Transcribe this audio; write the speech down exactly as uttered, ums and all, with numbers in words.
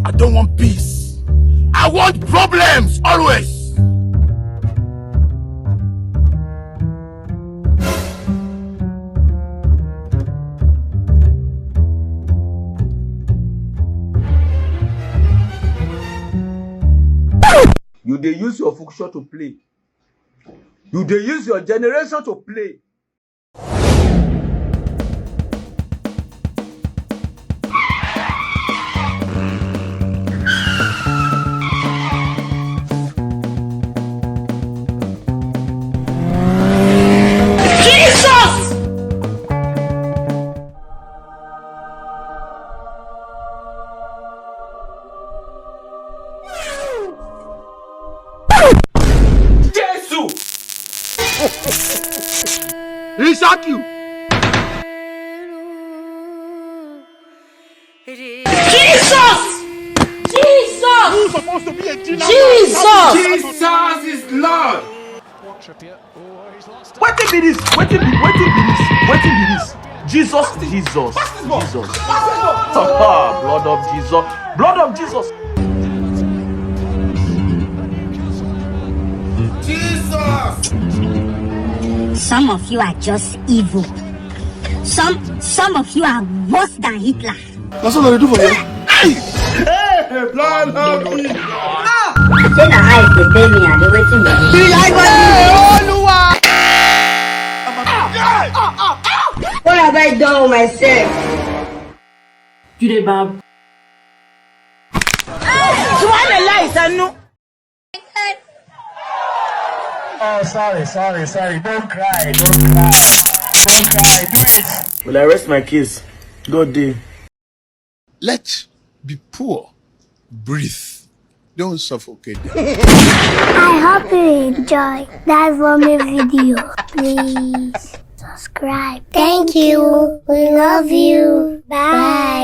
I don't want peace. I want problems always. You dey use your function to play. You dey use your generation to play. Jesus! He shock you. Jesus! Jesus! Who's supposed to be a dinner Jesus! Jesus is Lord! Wetin be this? Wetin be wetin be this? Wetin be this? Jesus, Jesus, Jesus. Blood of Jesus. Blood of Jesus. Jesus! Some of you are just evil. Some some of you are worse than Hitler. That's what I do for you. Hey, blind how me. Say na eyes dey pay me and dey wetin dey. Be like Oluwa. What have I done myself? You dey bab. Subhanallah, Sanu. Oh, sorry, sorry, sorry. Don't cry, don't cry. Don't cry, do it. Will I rest my case? God day. Let be poor. Breathe. Don't suffocate them. I hope you enjoy that vomit video. Please subscribe. Thank you. We love you. Bye.